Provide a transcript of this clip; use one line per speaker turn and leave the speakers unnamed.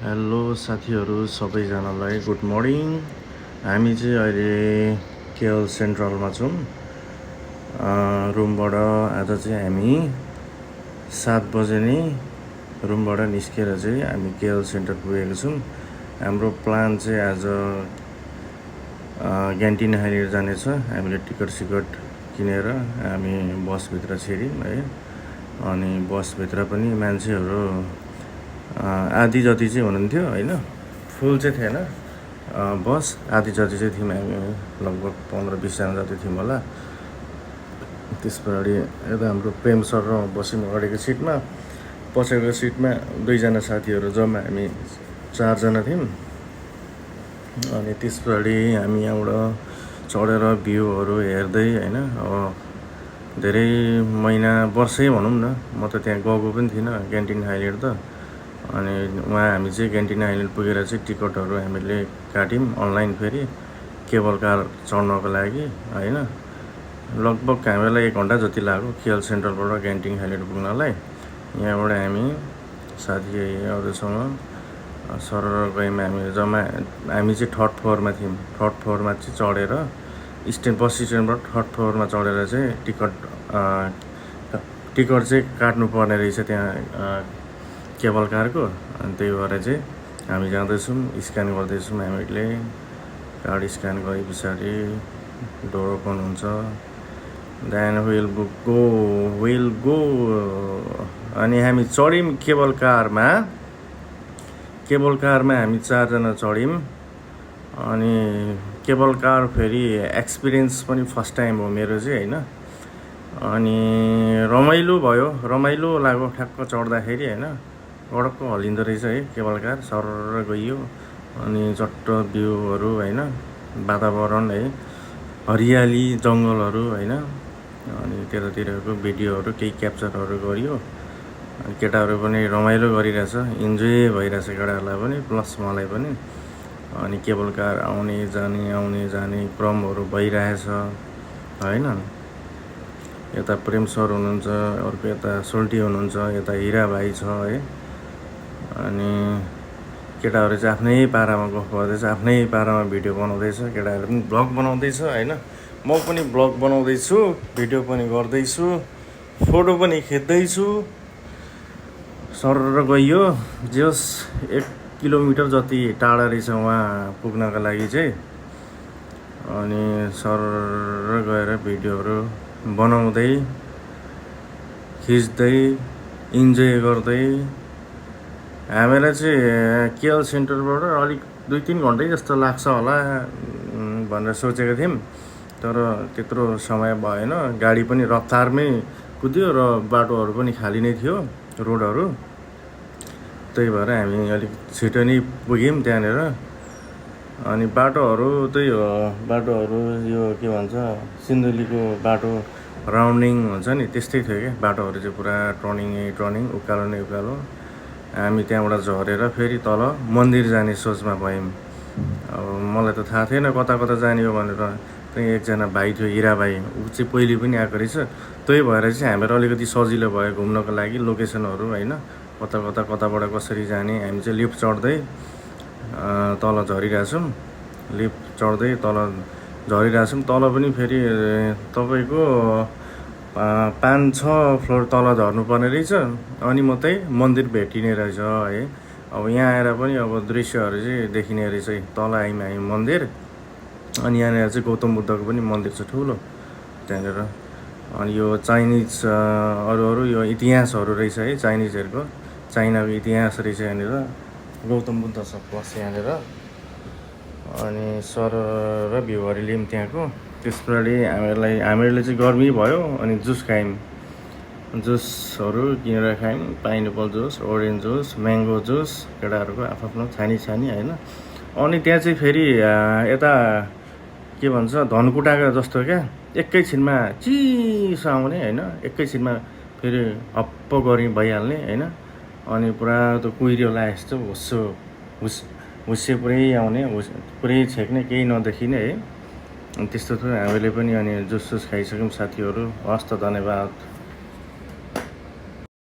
Hello साथीहरू सबैजनालाई good morning. हामी चाहिँ अहिले केएल सेन्ट्रलमा छौँ। रुमबाट आज चाहिँ हामी 7 बजे नै रुमबाट निस्केर चाहिँ हामी केएल सेन्टर पुगेको छौँ। हाम्रो प्लान चाहिँ आज क्यान्टिन हाइलेट जानेछ। हामीले टिकट सिकट किनेर हामी बसभित्र छिर्यौँ है। अनि बसभित्र पनि मान्छेहरू आधी जति चाहिँ हुनुहुन्थ्यो होइन, फुल चाहिँ थिएन बस। आधी जति चाहिँ थियौँ हामी, लगभग 15-20 जना जति थियौँ होला। त्यस पछाडि यता हाम्रो प्रेम सर र बस्यौँ अगाडिको सिटमा। पछिको सिटमा 2 जना साथीहरू, जम्मा हामी 4 जना थियौँ। अनि त्यस पछाडि हामी यहाँबाट चढेर भ्यूहरू हेर्दै होइन, अब धेरै महिना वर्षै भनौँ न, म त त्यहाँ गएको पनि थिइनँ क्यान्टिन हाइलेट त। अनि हामी चाहिँ क्यान्टिन आइल्यान्ड पुगेर चाहिँ टिकटहरू हामीले काट्यौँ अनलाइन, फेरि केबल कार चढ्नको लागि होइन। लगभग हामीलाई 1 घन्टा जति लाग्यो केएल सेन्ट्रलबाट क्यान्टिन आइल्यान्ड पुग्नलाई। यहाँबाट हामी साथीहरूसँग सरर गयौँ। हामी चाहिँ 3rd फ्लोरमा थियौँ। 3rd फ्लोरमा चाहिँ चढेर बस स्ट्यान्डबाट 3rd फ्लोरमा चढेर चाहिँ टिकट चाहिँ काट्नु पर्ने रहेछ त्यहाँ केबल कारको। अनि त्यही भएर चाहिँ हामी जाँदैछौँ, स्क्यान गर्दैछौँ। हामीले कार्ड स्क्यान गरे पछाडि डोर ओपन हुन्छ, देन विल गो। अनि हामी चढ्यौँ केबल कारमा हामी 4 जना चढ्यौँ। अनि केबल कार फेरि एक्सपिरियन्स पनि फर्स्ट टाइम हो मेरो चाहिँ होइन। अनि रमाइलो लाग्यो ठ्याक्क चढ्दाखेरि होइन। गडक्क हल्लिँदो रहेछ है केबल कार, सरर गइयो। अनि चट्ट भ्यूहरू होइन, वातावरण है, हरियाली जङ्गलहरू होइन। अनि त्यतातिरको भिडियोहरू केही क्याप्चरहरू गरियो। अनि केटाहरू पनि रमाइलो गरिरहेछ, इन्जोय भइरहेछ केटाहरूलाई पनि प्लस मलाई पनि। अनि केबल कार आउने जाने क्रमहरू भइरहेछ होइन। यता प्रेम सर हुनुहुन्छ, अर्को यता सोल्टी हुनुहुन्छ, यता हिरा भाइ छ है। अनि केटाहरू चाहिँ आफ्नै पारामा गफ गर्दैछ, आफ्नै पारामा भिडियो बनाउँदैछ। केटाहरू पनि ब्लग बनाउँदैछ होइन, म पनि ब्लग बनाउँदैछु, भिडियो पनि गर्दैछु, फोटो पनि खिच्दैछु। सरर गइयो। जस 1 किलोमिटर जति टाढा रहेछ वहाँ पुग्नका लागि चाहिँ। अनि सरर गएर भिडियोहरू बनाउँदै, खिच्दै, इन्जोय गर्दै हामीलाई चाहिँ केएल सेन्टरबाट अलिक 2-3 घन्टै जस्तो लाग्छ होला भनेर सोचेको थियौँ। तर त्यत्रो समय भएन, गाडी पनि रफ्तारमै कुद्यो र बाटोहरू पनि खाली नै थियो, रोडहरू। त्यही भएर हामी अलिक छिटो नै पुग्यौँ त्यहाँनिर। अनि बाटोहरू त्यही हो, यो के भन्छ, सिन्धुलीको बाटो राउन्डिङ हुन्छ नि, त्यस्तै थियो क्या। बाटोहरू चाहिँ पुरा टर्निङ, उकालो नै उकालो। हामी त्यहाँबाट झरेर फेरि तल मन्दिर जाने सोचमा भयौँ। अब मलाई त थाहा थिएन कता जाने हो भनेर। त्यही एकजना भाइ थियो, हिरा भाइ, ऊ चाहिँ पहिले पनि आएको रहेछ। त्यही भएर चाहिँ हामीलाई अलिकति सजिलो भयो घुम्नको लागि, लोकेसनहरू होइन, कताबाट कसरी जाने। हामी चाहिँ लिफ्ट चढ्दै तल झरिरहेछौँ, तल पनि फेरि तपाईँको 5-6 फ्लोर तल झर्नुपर्ने रहेछ। अनि मात्रै मन्दिर भेटिने रहेछ है। अब यहाँ आएर पनि अब दृश्यहरू चाहिँ देखिने रहेछ है। तल आयौँ हामी मन्दिर। अनि यहाँनिर चाहिँ गौतम बुद्धको पनि मन्दिर छ ठुलो त्यहाँनिर। अनि यो चाइनिज अरू यो इतिहासहरू रहेछ है, चाइनिजहरूको, चाइनाको इतिहास रहेछ यहाँनिर। गौतम बुद्ध छ प्लस यहाँनिर। अनि सर र भ्यूहरू लियौँ त्यहाँको। त्यस पछाडि हामीहरूले चाहिँ गर्मी भयो, अनि जुस खायौँ, जुसहरू किनेर खायौँ। Pineapple juice, orange juice, mango juice, केटाहरूको आफ्नो छानी होइन। अनि त्यहाँ चाहिँ फेरि यता के भन्छ, धनकुटाको जस्तो क्या, एकैछिनमा चिसो आउने होइन, एकैछिनमा फेरि हप्प गरी भइहाल्ने होइन। अनि पुरा त्यो कुहिरो लाए जस्तो हुस्से पुरै आउने, पुरै छेक्ने, केही नदेखिने है। अनि त्यस्तो थियो। हामीले पनि अनि जुस खाइसक्यौँ साथीहरू। हस् त, धन्यवाद।